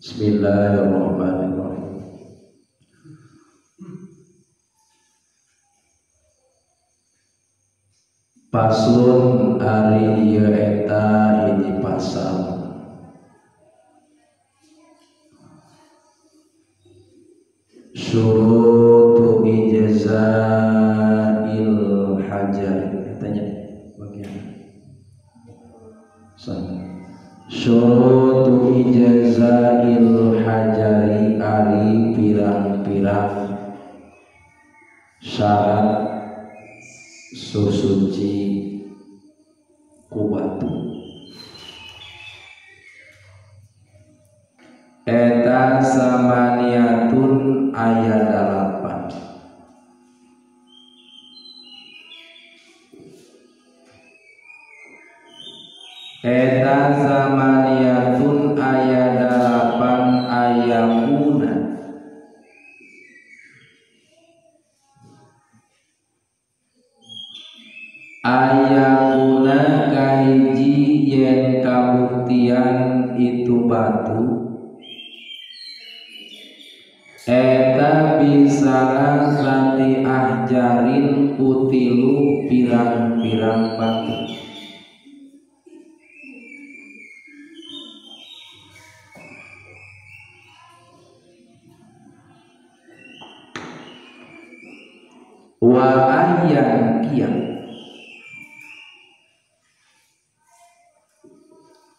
Bismillahirrahmanirrahim. Paslon ari ieu eta hiji pasal syurutu ijza'il hajar tanya bagian syurutu ijza'il hajari ari pirang-pirang syarat susuci ku batu eta samaniatun aya 8. Eta samaniatun aya 8 ayakuna ayakuna kahiji yen kabuktian itu batu eta bisana sati ahjarin kutilu pirang-pirang batu. Wa ayyan kia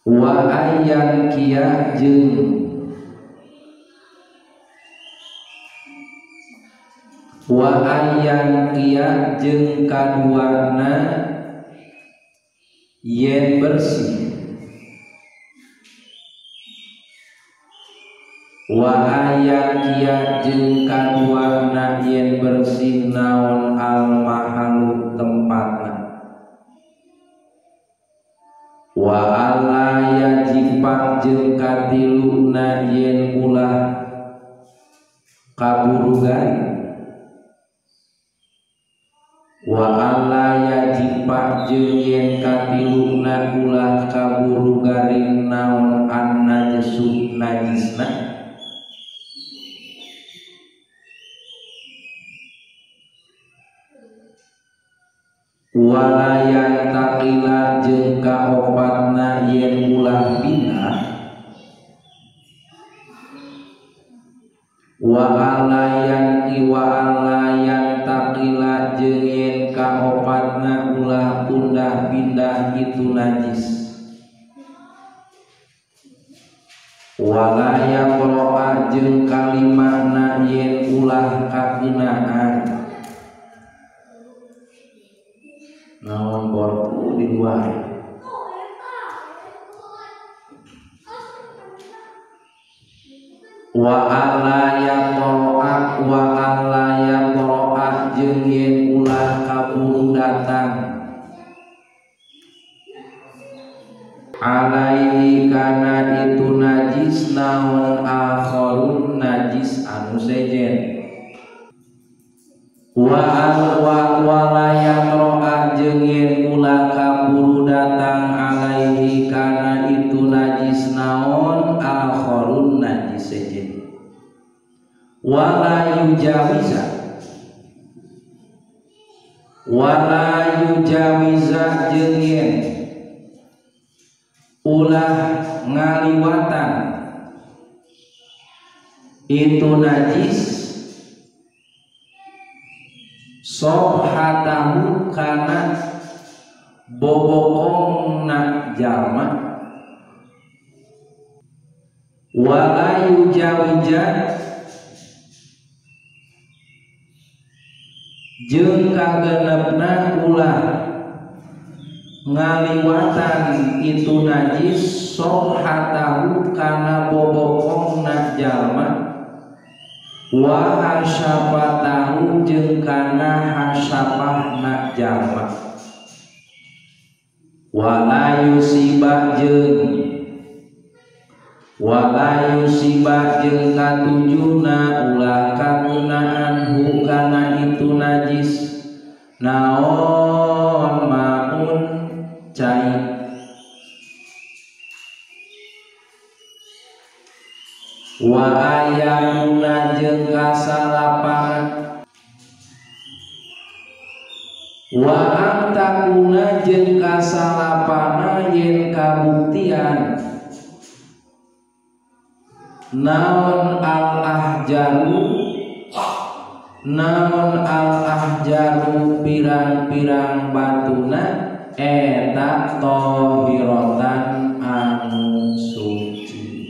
wa ayyan kia jeung wa ayyan kia jeung kaduana yen bersih wa ayyan kia jeung kaduana yen bersih naon al mahalu tempatna wa alla yajifa jeung katiluna yen ulah kaburu garing wa alla yajifa jeung yen katiluna ulah kaburu garing naon an najsu najisna wala yantaqila jeung kaopatna yen ulah pindah wa alla yanti wa alla yantaqila jeung yen kaopatna ulah pindah-pindah itu najis wala yaqra'a jeung kalimahna yen ulah kakenaan naon borpu di luar wa alla yaqra'a wa alla yaqra'a jeung yen ulah kaburu datang alaihi kana itu najis naon akharun najis anu sejen wa al wa la yaqra'a jeung yen ulah kaburu datang alaihi kana itu najis naon akharun najis sejen wala yujawiza wala yujawiza jeung yen ulah ngaliwatan itu najis sobhatahu kana bobokongna jalma wala yujawija jeung kagenepna ulah ngaliwatan itu najis sobhatahu kana bobokongna jalma wa hasyafatahu jeung kana hasyafahna jalma wala yusibah jeung katujuna ulah kagunaan hu kana itu najis naon maun cai. Wa ayakuna jeung kasalapan wa antakuna jeung kasalapana yen kabuktian naon al ahjaru naon al ahjaru pirang-pirang batuna eta tohirotan anu suci.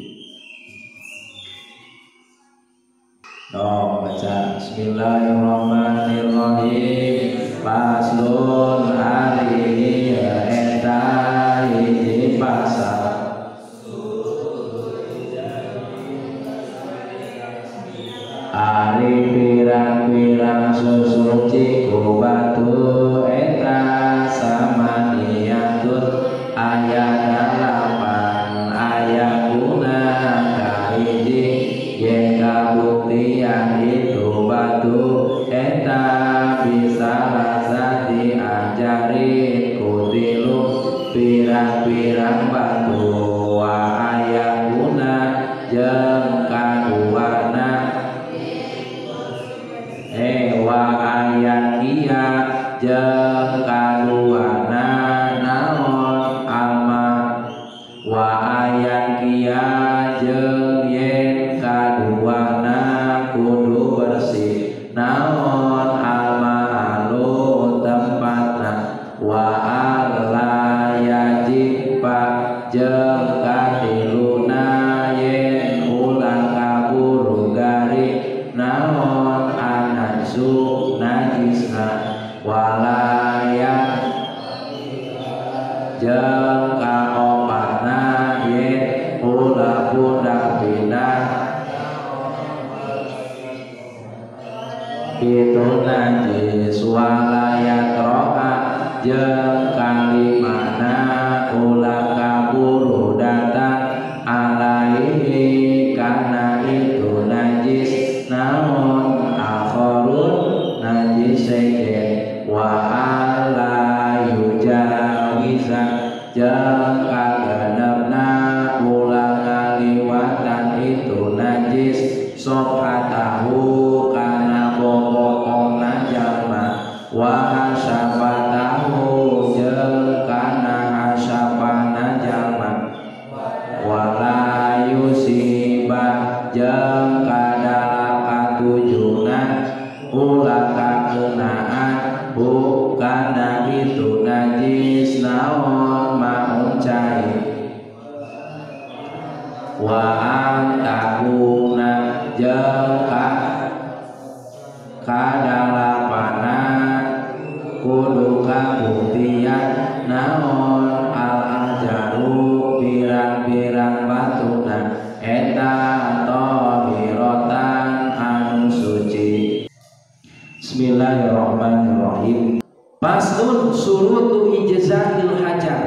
Dong baca bismillahirrahmanirrahim. Faslun ari eta hiji pasal ari pirang-pirang susuci ku batu eta samaniyatun aya dalapan aya guna kahiji yen kabuktian itu batu eta bisa rasa diajarin ku tilu pirang-pirang batu wa aya guna jeung kaduana wa aya kia jeung kaduana naon alma wa aya kia jeung yen kaduana kudu bersih naon alma alu tempatna wa alla yajiba jeung katiluna yen ulah kaburu garing naon anajsu najisna walaya jeung kaopatna yen ulah budak pindah itu najis walaya troa jeung kalimana ulah kaburu datang alaihi kana itu najis naon akharun najis sejen wa ala yujawiza jeung kagenepna ulah ngaliwatan itu najis sohatahu kana bobokongna jalma wa hasyafatahu jeung kana hasyafana jalma wala yusiba jeung kadalakatujuna ulah kakenaan bukana itu najis naon maun cai wa antakuna jeung kadalapana kudu kabuktian naon al ahjaru pirang-pirang batuna eta tohirotan anu suci. Bismillahirrahmanirrahim. Faslun surutu ijza'il hajar.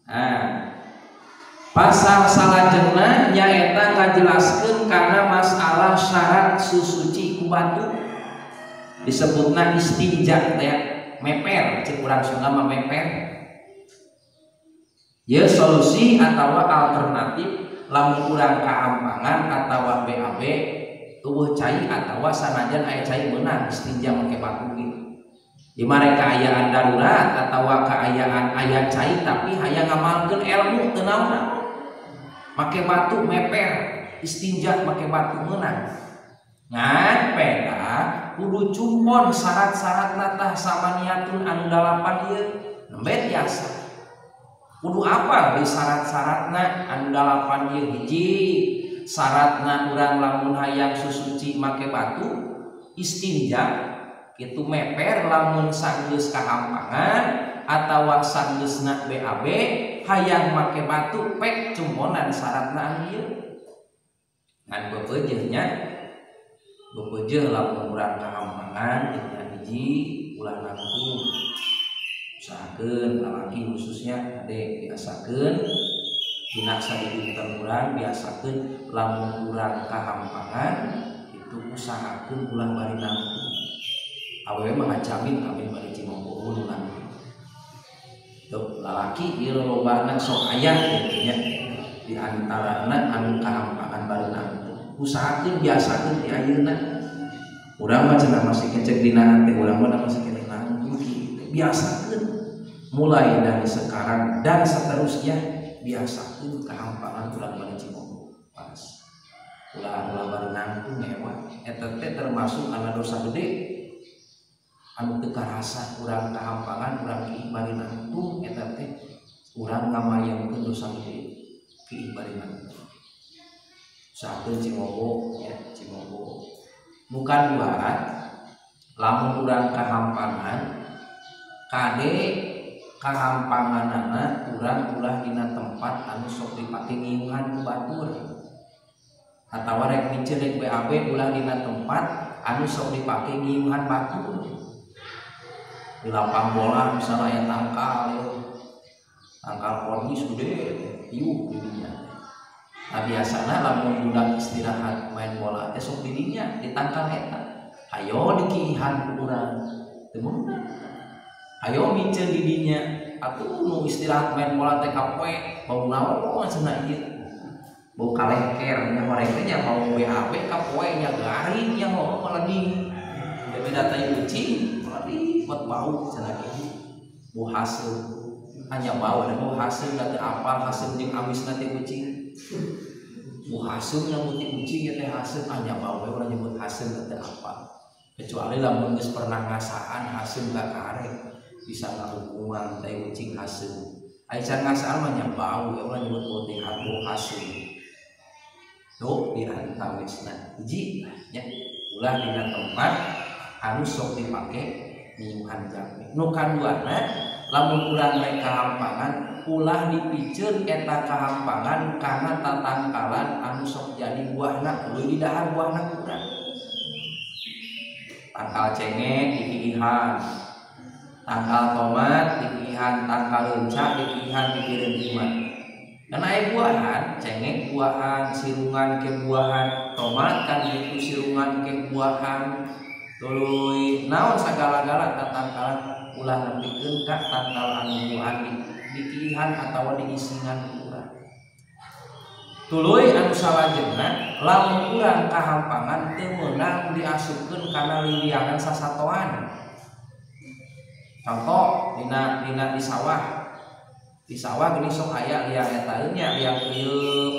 Nah, pasal salajengna nyaeta ngajelaskeun kana masalah syarat susuci ku batu. Disebutna istinja teh meper, ceuk urang Sunda mah meper. Ye solusi atawa alternatif lamun urang kaampangan atawa BAB tubuh cai atawa sanajan aya cai meunang istinja make batu gitu. Di mana kaayaan darurat atawa kaayaan aya cai tapi hayang ngamalkeun ilmu teu naon-naon. Make batu meper, istinja make batu meunang. Ngan peda kudu cumpon syarat-syaratna tah samaniatun anu dalapan ieu nembe tiasa. Kudu apal di syarat-syaratna anu dalapan ieu hiji syaratna urang lamun hayang susuci make batu istinja kitu meper lamun sanggeus kahampangan atawa sanggeusna BAB hayang make batu pek cumponan syaratna anu ieu ngan bepeujeuh nya bepeujeuh lamun urang kahampangan nya hiji ulah nangtung usahakeun lalaki khususnya ade biasakeun dina sadidinten urang biasakeun lamun urang kahampangan itu usahakeun ulah bari nangtung. Awewe mah ngajamin kabeh bari cimompoun nangtung. Tuh lalaki ieu lolobana sok aya kitu nya. Di antarana anu kahampangan bari nangtung. Usahakeun biasakeun ti ayeuna. Urang mah cenah masih kecek dina hate urang mah masih keneh nangtung kieu. Biasakeun mulai dari sekarang dan seterusnya biasakeun kahampangan urang bari cimogo. Pas. Ulah-ulah bari nangtung ngewa eta teh termasuk ana dosa gede. Anu teu karasa urang kahampangan urang kieu bari nangtung eta teh urang ngamayangkeun dosa gede kieu bari nangtung. Usahakeun cimogo ya, cimogo. Nu kadua, lamun urang kahampangan kade kahampanganana urang ulah dina tempat anu sok dipake ngiuhan ku batur. Atawa rek miceun rek BAB ulah dina tempat anu sok dipake ngiuhan batur. Di lapang bola misalnya aya tangkal ya. Tangkal kornis gede iuh di dinya. Nah biasana lamun budak istirahat main bola teh sok di dinya di tangkal eta. Hayo dikiihan ku urang. Teu meunang. Hayo miceun di dinya atuh nu istirahat main bola teh kapoe bau naon cenah ieu. Bau kalengker nya horeng teh nya bau BAB kapoe nya garing nya heuh meleding. Beda tai ucing meleding buat bau cenah kieu. Bau haseum hanya bau dan bau haseum da teu apal haseum jeung amisna teh ucing. Bau haseum nya mun ucing ieu teh haseum hanya bau we urang nyebut haseum da teu apal. Kecuali lamun geus pernah ngasaan haseum ka karek bisa ngahukuman teh ucing haseum. Ai can ngasaan mah nya bau we urang nyebut bau teh bau haseum. Tuh di antawisna hiji nya ulah dina tempat anu sok dipake nyiuhan jami. Nu kaduana lamun urang rek kahampangan ulah dipiceun eta kahampangan kana tatangkalan anu sok jadi buahna tuluy didahar buahna ku urang. Tangkal cengek dikiihan, tangkal tomat dikiihan, tangkal leunca dikiihan pikireun iman. Dan aya buahan, cengek buahan, sirungan ke buahan, tomat kan gitu sirungan ke buahan, tuluy naon sagala-gala tatangkalan ulah nepikeun ka tangkal anu buahan dikiihan atawa diisingan ku urang. Tuluy anu salajengna lamun urang kahampangan teu meunang diasupkeun kana liliangan sasatoan. Contoh dina di sawah. Di sawah geuning sok aya liang eta nya liang ieu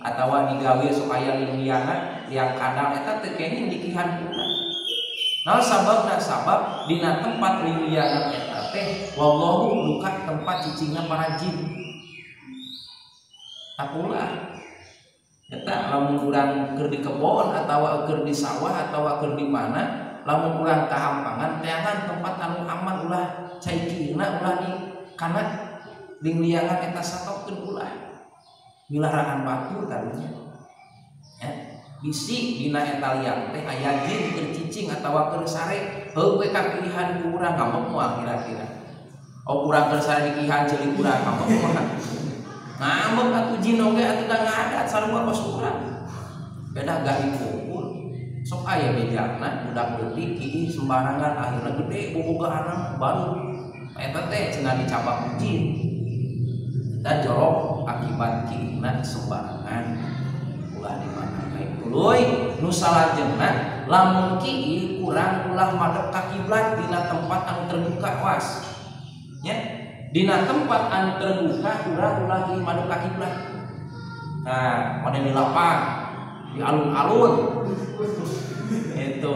atawa digawe sok aya liliangan liang kadal eta teu kenging dikihan ku urang. Naon sababna? Sabab dina tempat liliangan eta teh wallahu luka tempat cicingna para jin. Takulah eta lamun urang keur di kebon atawa keur di sawah atawa keur di mana lamun urang kahampangan teangan tempat anu aman ulah cai kieu-na ulah di kana lingliangan eta satokeun ulah milaraan batur karunya ya bisi dina eta liang teh aya jin keur cicing atawa keur sare heuh we kakihan ku urang ngambek moal kira-kira. Oh urang keur sare dikihan ceulik urang ngambek moal. Ngambek atuh jin oge atuh da ngadat sarua kos urang. Beda gak dipukul sok aya bejana budak leutik kiih sembarangan akhirna gede bobogahanna baru eta teh cenah dicabak ku jin. Dan jorok akibat kiihna sembarangan ulah di mana bae tuluy nu salajengna lamun kiih kurang ulah madep ka kiblat dina tempat anu terbuka was nya dina tempat anu terbuka urang ulah kiih madep ka kiblat. Nah pada di lapang di alun-alun itu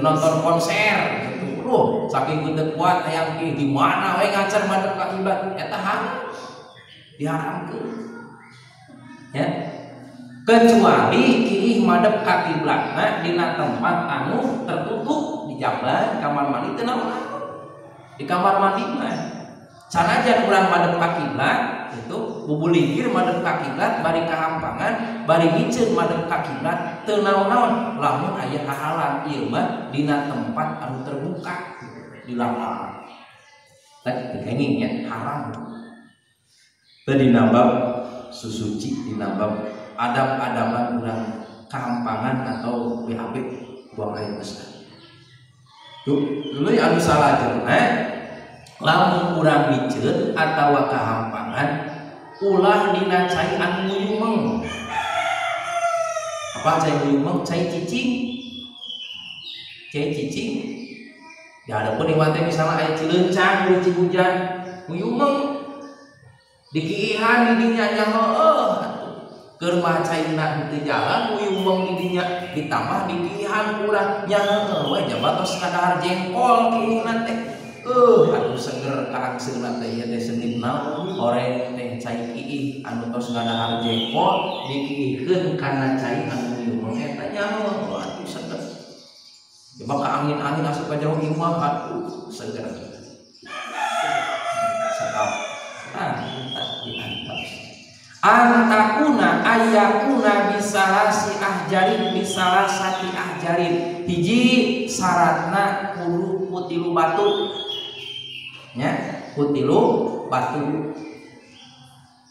nonton konser gitu loh saking gede kuat hayang kiih di mana we ngacar madep ka kiblat eta haram diharamkeun ya kecuali kiih madep ka kiblatna dina tempat anu tertutup di jamban kamar mandi teu naon di kamar mandi mah sanajan urang madep ka kiblat itu bubuligir madep ka kiblat bari kahampangan bari miceun madep ka kiblat teu naon-naon lamun aya hahalang ieu mah dina tempat anu terbuka di lapangan teh kenging nya haram. Teu dinambab susuci dinambab adab-adaban urang kahampangan atau BAB buang air besar. Tuh dulu anu salajengna lamun urang miceun atawa kahampangan Ulah dina cai anu nguyumeng. Apa cai nguyumeng? Cai cicing. Cai cicing. Ya adapun di mate misalnya aya cilencang di hujan nguyumeng dikiihan di dinya nya heueuh atuh. Keur mah caina teu jalan nguyumeng di dinya ditambah dikiihan urang nya heueuh we jaba tos kadahar jengkol kiihna teh. Aduh seger kaangseuna teh ieu teh sengitna oreng teh cai kiih anu tos ngadahar jengkol dikiihkeun kana cai anu nguyumeng eta nya heueuh atuh seger. Coba ka angin-angin asup ka jauh imah aduh seger. Sakap. Tah diantap. Antakuna ayakuna bisalasi ahjarin bisalasati ahjarin. Hiji syaratna kudu ku tilu batu. Nya, ku tilu batu.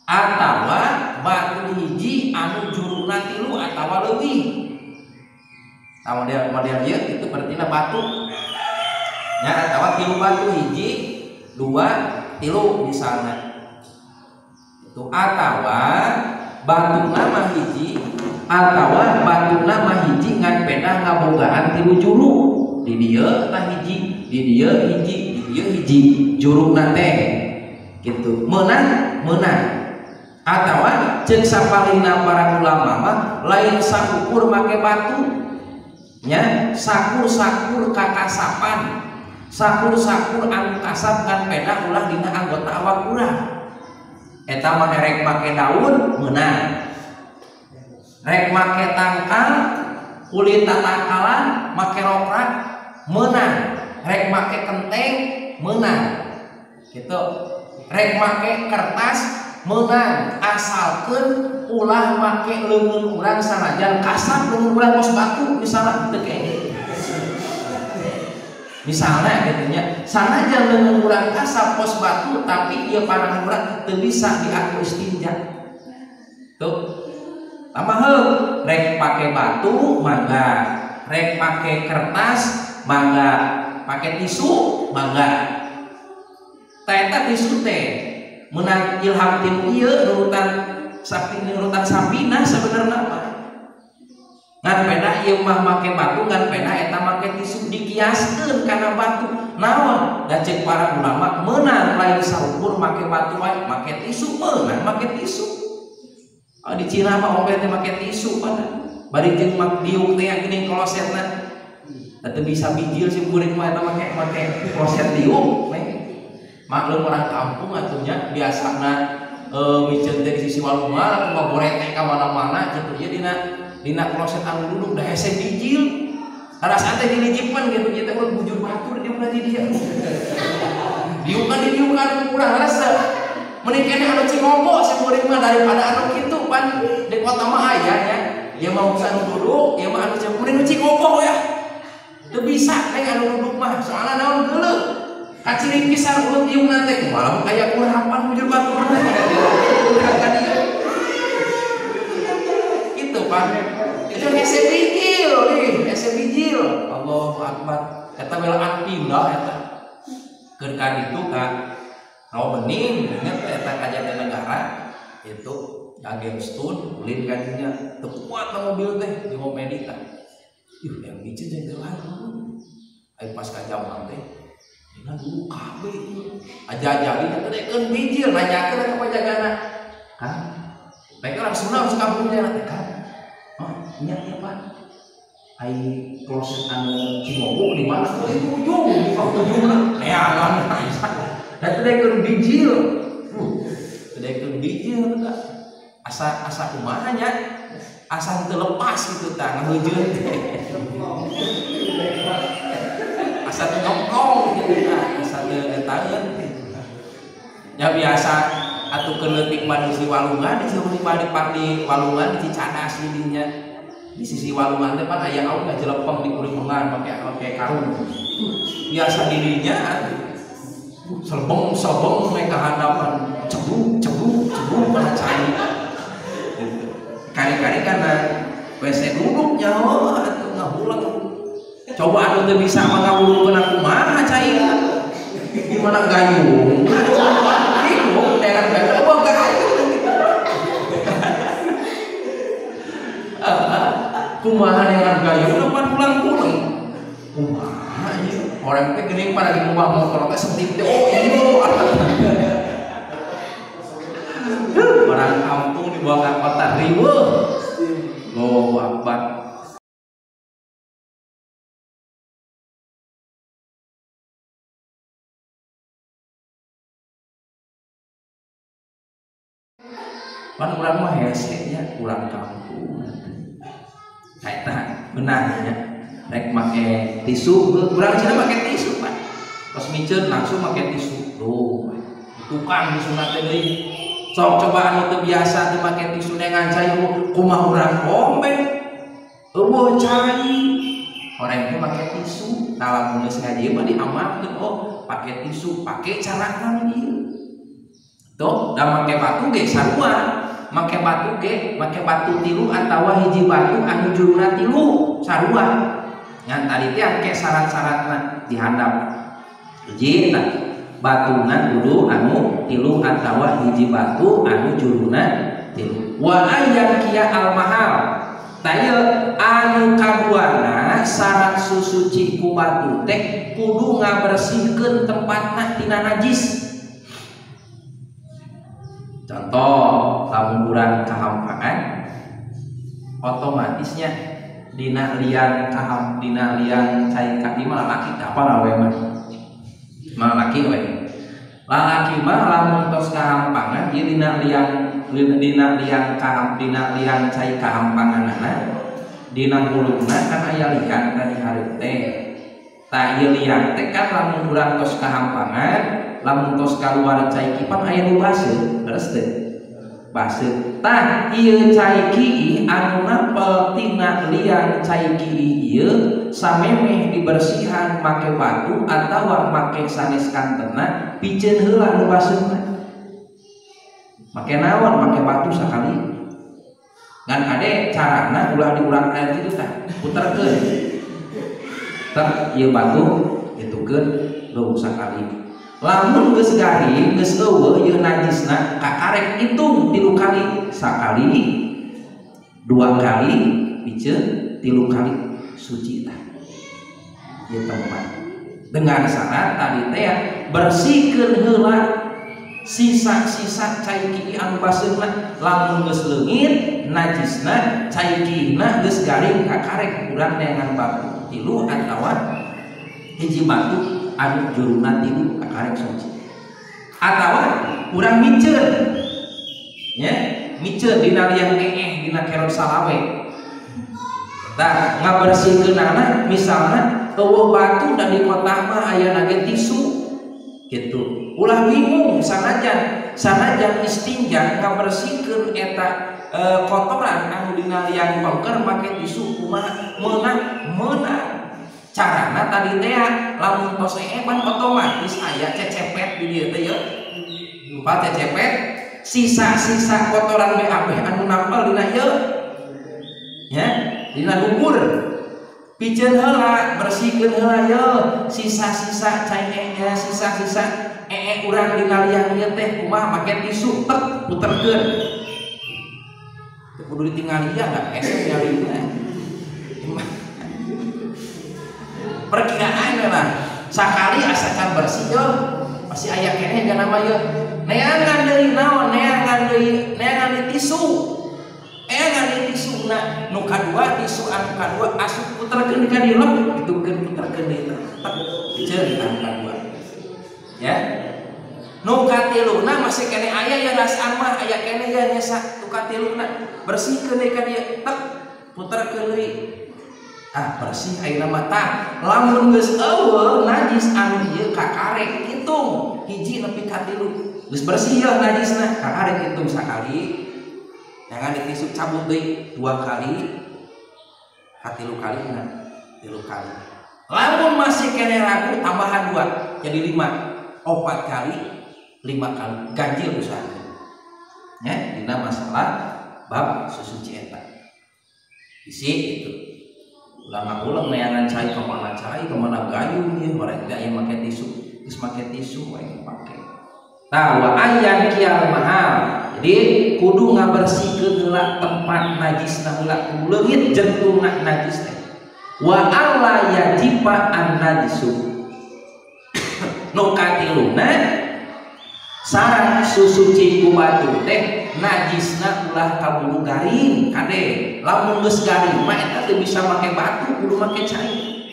Atawa batu hiji anu juruna tilu atawa leuwih. Nah, model ieu itu berarti batu. Ya, atawa tilu batu hiji, dua, tilu misalnya. Itu atawa batu nama hiji atawa batu nama hiji ngan pedah ngabogaan tilu juru. Di dieu tah hiji, di dieu hiji, di dieu hiji juruna teh. Gitu. Meunang, meunang. Atawa ceuk sapalihna para ulama mah lain saukur make batu. Nya sakur-sakur kakasapan, sakur-sakur anu kasap ngan pedah ulah dina anggota awak urang. Eta mah rek make daun meunang, rek make tangkal kulit tatangkalan make rokrak meunang, rek make kenteng meunang, gitu, rek make kertas meunang, asalkeun ulah make leungeun urang sanajan kasap leungeun urang kos batu misalnya teu kene. Misalnya gitu nya, sanajan leungeun urang kasap kos batu tapi ieu panangan urang teu bisa diaku istinja. Tuh. Tambah heuh, rek pake batu mangga, rek pake kertas mangga, pake tisu mangga. Tah eta tisu teh menang ilham tinu ieu nurutan sapi nurutan sapina sebenarnya mah. Ngan pedah ieu mah make batu, ngan pedah eta make tisu dikiaskeun kana batu. Naon? Da ceuk para ulama meunang lain saukur make batu wae, make tisu meunang make tisu. Oh, di Cina mah ombe teh make tisu pada. Bari jeung mak diuk teh geuning klosetna. Teu bisa bijil si kuring mah eta make kloset diuk. Maklum orang kampung atunya biasana miceun teh di sisi walungan atau goreng teh ka mana-mana kitu ieu dina kloset anu duduk da hese bijil. Karasaan teh dilijipan gitu ieu teh bujur batur dia ulah di dia. Diukan didiukan kurang rasa. Mending keneh anu cingobo si kuring mah daripada anu kitu pan di kota mah aya nya. Ieu mah urusan anu duduk, ieu mah anu mending nu cingobo ya. Teu bisa neng anu duduk mah soalna naon geuleuh. Kaciring pisan ulut iung teh kumaha aya kurapan bujur batur teh. Ka dieu. Kitu pan. Itu hese bijil ih, hese bijil. Allahu akbar. Eta belaan pindah eta. Keur ka ditu ka Rawa Bening inget eta ka Jatinegara itu Agengstun ulin ka dinya teu kuat mobil teh di Medita. Ih, yang bijil jeung teu lalu. Ai pas ka jaman teh dina dulu kabeh aja-aja teh dekeun bijil nanyakeun ka pajagana. Kang, bae langsung harus kampungnya teh Kang. Oh, nya ieu Pak. Ai kloset anu Cimogo di mana? Di ujung, di ujungna. Neangan da teh dekeun bijil. Teh dekeun bijil teh. Asa asa kumaha nya? Asa teu lepas kitu tah ngahujeun teh. Asa teu nongkrong gitu tah, asa teu etaeun. Ya biasa atuh keur leutik mah di walungan, di di walungan di Cicadas di dinya. Di sisi walungan teh pan aya aung ngajelepeng di kuringan make karung. Biasa di dinya atuh. Selbeng-selbeng we ka handapan, cebuk-cebuk cebuk kana cai. Gitu. Kari-kari kana WC duduk nyaho atuh ngahuleng. Coba anu teu bisa mah ngahulengkeun kumaha caina. Gimana gayung? Bingung daerah gayung, oh gayung gitu. Kumaha dengan gayung depan pulang-pulang. Kumaha ieu? Orang teh geuning pada di ngubah motor teh sedih teh. Oh iya. Orang kampung dibawa ke kota riweuh. Allahu Akbar. Pan urang mah hese nya urang kampung. Eta beunah nya. Rek make tisu, urang cenah make tisu, Pak. Pas miceun langsung make tisu. Tuh, tukang tisuna teh deui. Sok coba anu teu biasa teu make tisu dengan cai kumaha urang kombe. Eueuh cai. Orang teh make tisu, tah lamun geus ngaji mah diamalkeun oh, pake tisu, pake carana ieu. Tuh, da make batu ge sarua. Make batu ge, make batu tilu atawa hiji batu anu juruna tilu sarua. Ngan tadi teh engke syarat-syaratna dihandap. Hiji tah batuna kudu anu tilu atawa hiji batu anu juruna tilu. Wa ayyan kia al mahal. Tah ieu anu kaduana syarat susuci ku batu teh kudu ngabersihkeun tempatna tina najis. Contoh, lamun urang kahampangan otomatisnya dina liang kaham dina liang cai kaki mah lalaki apa rawe mah lalaki we lalaki mah lamun tos kahampangan ieu dina liang kaham dina liang cai kahampanganana dina mulutna kan aya liang kan hareup teh tah ieu liang teh kan lamun urang tos kahampangan lamun tos kaluar cai kipan aya nu baseuh leres teh baseuh tah ieu cai ki anu napel tina liang cai ki ieu samemeh dibersihan make batu atawa make sanes kantena piceun heula nu baseuhna make naon make batu sakali ngan kade carana ulah diulang air kitu tah puterkeun tah ieu batu ditukeun leuh sakali. Lamun geus garing geus eueuh ieu najisna kakarek hitung 3 kali, sakali, 2 kali, piceun 3 kali suci tah. Ieu tempat. Dengan syarat tadi teh bersihkeun heula sisa-sisa cai ki anu baseuhna lamun geus leungit najisna cai ki-na geus garing kakarek urang neangan batu 3 atawa hiji batu anu juruna tilu kakarek suci atawa urang miceun nya miceun dina liang eeh dina kerot salawe tah ngabersihkeunana misalna eueuh batu da di kota mah aya ge tisu kitu ulah bingung sanajan istinja ngabersihkeun eta kotoran anu dina liang pengker make tisu kumaha meunang carana tadi teh lamun tos ban otomatis aya cecepet di dieu teh yeuh lupa cecepet sisa-sisa kotoran BAB anu nampel dina ieu nya dina lumpur piceun heula bersihkeun heula yeuh sisa-sisa cai sisa-sisa urang dina liang ieu teh kumaha make tisu tek puterkeun teu kudu ditingali ya da hese tingalina perkiraan lah sakali asakan bersih yo masih aya keneh gana mah yo neangan deui naon neangan deui neangan deui tisu neangan deui tisuna nu kadua tisu anu kadua asup puterkeun ka dieu ditukeun puterkeun deui tek piceun anu kadua ya nu katiluna masih keneh aya ya rasaan mah aya keneh ya nyesa nu katiluna bersihkeun deui ka dieu tek puterkeun deui ah bersih ayeuna mah tah lamun geus eueuh najis anu ieu kakarek hitung hiji nepi ka 3 geus bersih yeuh najisna kakarek hitung sakali jangan ditisu cabut deui 2 kali ka 3 kali na 3 kali lamun masih keneh ragu tambahan 2 jadi 5 4 kali 5 kali ganjil usaha nya dina masalah bab susuci eta isi itu ulang-ulang neangan cai kemana gayung ieu orang teh aya make tisu geus make tisu wae pake tah wa ayyan kial mahal. Jadi kudu ngabersihkeun heula tempat najisna heula kudu leungit jentungna najis teh. Wa alla yajiba an najisu. Nu katiluna syarat susuci ku batu teh najisna ulah kaburu garing kade. Lamun geus garing mah eta teu bisa make batu kudu make cai.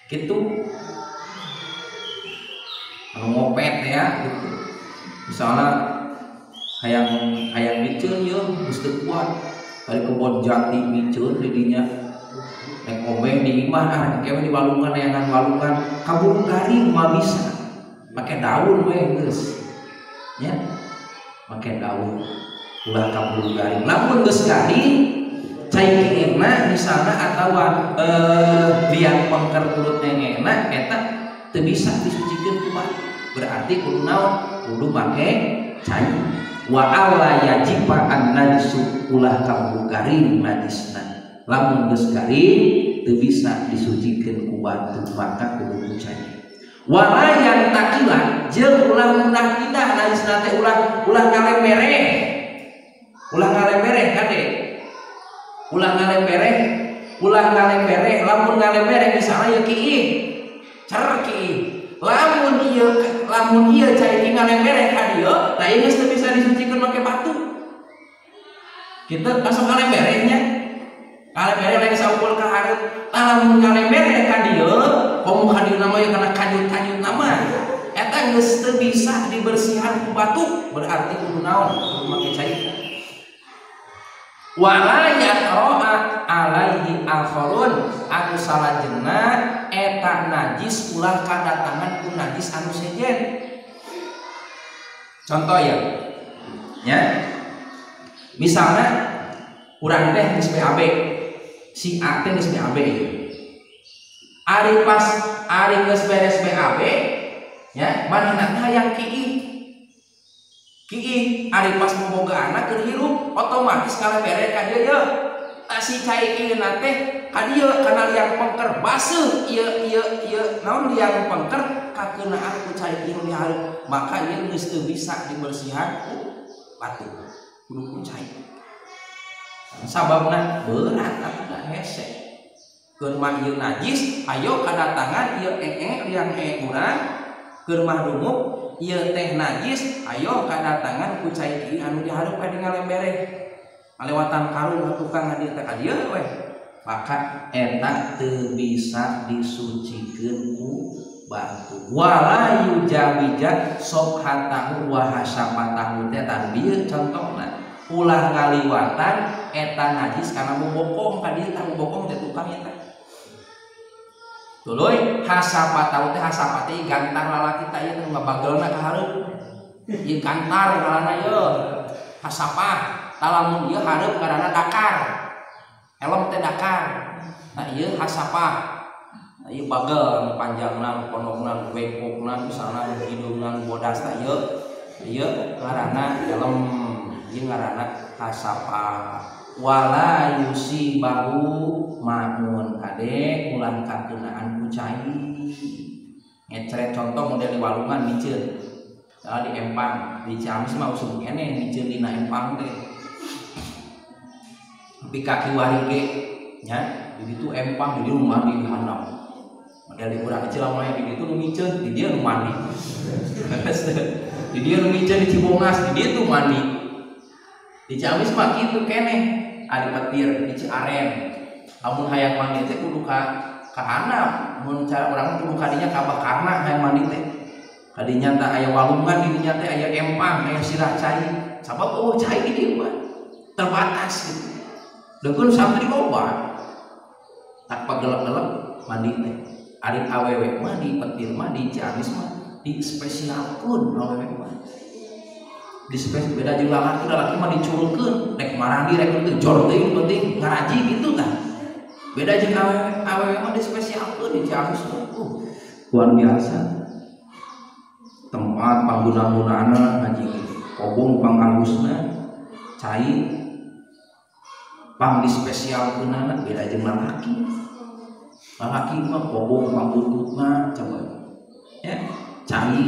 Kitu. Anu ngopet ya gitu. Misalnya hayang miceun yeuh geus teu kuat dari kebon jati miceun di dinya nek omeh di imah ah engke di walungan neangan walungan kaburu garing mah bisa make daun we geus nya make daun ulah kaburu garing. Lamun geus garing cai kiirna misalna atawa liang pengker mulut nengena eta teu bisa disucikeun ku batu berarti kudu naon kudu make cai. Wa alla yajiba an najisu ulah kaburu garing najisna. Lamun geus garing teu bisa disucikeun ku batu maka kudu ku cai. Wala yantakila jeung ulah pindah-pindah najisna teh ulah ngalembereh. Ulah ngalembereh kade. Ulah ngalembereh lamun ngalembereh misalnya ieu kiih cer kiih. Lamun ieu cai ki ngalembereh ka dieu tah ieu geus teu bisa disucikeun make batu. Kitu langsung ngalembereh nya. Ngalembereh lain saukul ka hareup. Tah lamun ngalembereh ka dieu komo ka dieu mah kana kanyut-kanyut nama eta geus teu bisa dibersihan ku batu berarti kudu naon kudu make cai. Wala yaqra'a alaihi akharun anu salajengna eta najis ulah kadatangan ku najis anu sejen. Contoh ya nya misalnya urang teh geus BAB si A teh geus BAB ieu. Ari pas ari geus beres BAB nya manehna teh hayang kiih. Kiih ari pas boboga anak keur hirup otomatis kalebere ka dieu yeuh. Tah si cai kiihna teh ka dieu kana liang pengker baseuh ieu ieu ieu naon liang pengker kakeunaan ku cai kiih nu dihareup maka ieu geus teu bisa dibersihan ku batu kudu ku cai. Sababna berat atuh da hese. Keur mah ieu najis ayo kadatangan ieu ee liang ee urang keur mah dumuk ieu teh najis ayo kadatangan ku cai kieu anu dihareup ka ngalembereh ngalewatan karung ka tukang hadir teh ka dieu weh maka eta teu bisa disucikeun ku batu. Wala yujawija sobhatahu wa hasapatahu teh tah bieu contohna ulah ngaliwatan eta najis kana bobokong ka dieu tah bobokong teh tukang eta. Tuluy hasapatahu teh hasapate gantar lalaki tah ieu nu ngabagelna ka hareup. Ieu gantar ngaranna ieu. Hasapah tah lamun ieu hareup ngaranna dakar. Elem teh dakar. Nah ieu hasapah. Nah ieu bagel nu panjangna, nu pondokna, nu bengkokna, misalna nu hidungna, nu bodas tah ieu. Ieu ngaranna elem. Ieu ngaranna hasapah. Wala yusibahu maun kade ulah kakenaan ku cai. Ngecret contoh model di walungan miceun. Di empang, di Ciamis mah usum keneh miceun dina empang teh. Tapi kaki wari ge nya di ditu empang di dieu mandi di handap. Model di urang kecil mah di ditu nu miceun, di dieu nu mandi. Di dieu nu miceun di Cibongas, di dieu tuh mandi. Di Ciamis mah kitu keneh. Ari petir di Ciaren. Lamun hayang mandi teh kudu ka handap. Mun cara urang kudu kadinya ka bakarna hayang mandi teh. Kadinya teh aya walungan, didinya teh aya empang, aya sirah cai. Sabab eueuh cai di dieu mah terbatas gitu. Dengkeun santri loba. Tak pagelep-gelep mandi teh. Ari awewe mah di petir mah di Ciamis mah dispesialkeun awewe mah. Di spesial beda jeung lalaki, lalaki mah dicurulkeun rek marandi rek teu jor teuing penting ngaraji gitu tah. Beda jeung awewe, awewe mah dispesialkeun di Ciamis mah. Luar biasa. Tempat pangguna-gunana ngaji kobong pangangusna cai pang dispesialkeunana beda jeung lalaki. Lalaki mah kobong pangbututna coba ya cai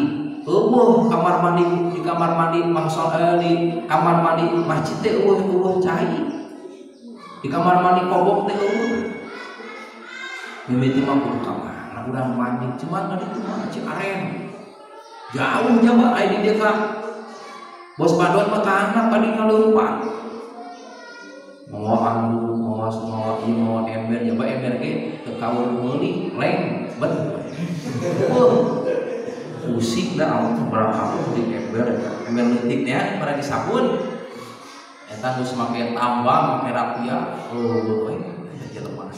Eueuh kamar mandi di kamar mandi mangsol di kamar mandi masjid teh eueuh cai. Di kamar mandi kobok teh eueuh. Mimiti mah kudu ka mana urang mandi cuman ka ditu mah Ciaren. Jauh nya mah aya di dieu ka Bos Badot mah ka handap ka dieu ngaleumpang. Mawa anduk, mawa mawa ieu mawa ember, jaba ember ge teu kaul meuli leng bet. Pusing dah awak berapa di ember, ember leutik nya pada disabun. Eta geus make tambang, make rapia, oh we jelema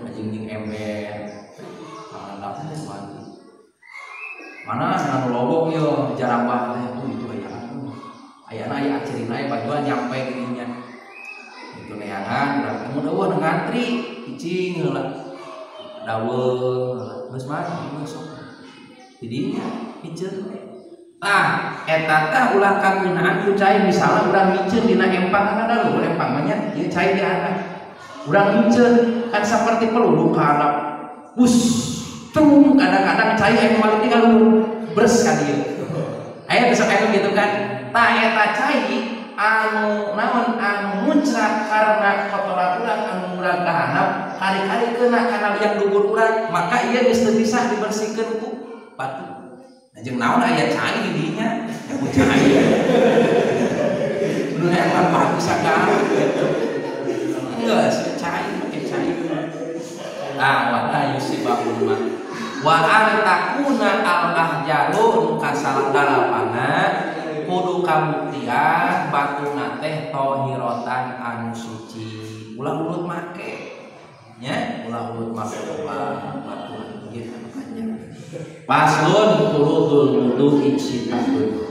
anjing jeung ember. Handap mandi. Mana anu lobok ieu jarambah teh, oh itu aya. Ayana aya acirina aya bajuan nyampe dirinya. Itu neangan, urang mun eueuh ngantri cicing heula. Daweuh heula, geus mandi geus sok. Didinya miceun. Tah, eta tah ulah kageunaan ku cai misalna urang miceun dina empang kan ada luhur empang mah nya, ieu cai di handap. Urang miceun kan saperti peluru ka handap. Bus, tung kadang-kadang cai aya balik ka luhur, bres ka dieu. Aya besok aya gitu kan. Tah eta cai anu naon anu muncrat karena kotoran urang anu murag ka handap, kari-kari kena kana liang dubur urang, maka ieu geus teu bisa dibersihkeun ku batu. Nah, jeung naon aya cai di dinya, ya ku cai. Nu hayang batu sagala gitu. Geus cai make cai. Ah wa la yusibahul ma. Wa an takuna al ahjaru nu kasalah dalapana kudu kabuktian batuna teh tohirotan anu suci. Ulah ulut make. Nya, ulah ulut make loba batu ieu anu anyar. Paslon furudul wudu'i sitatun.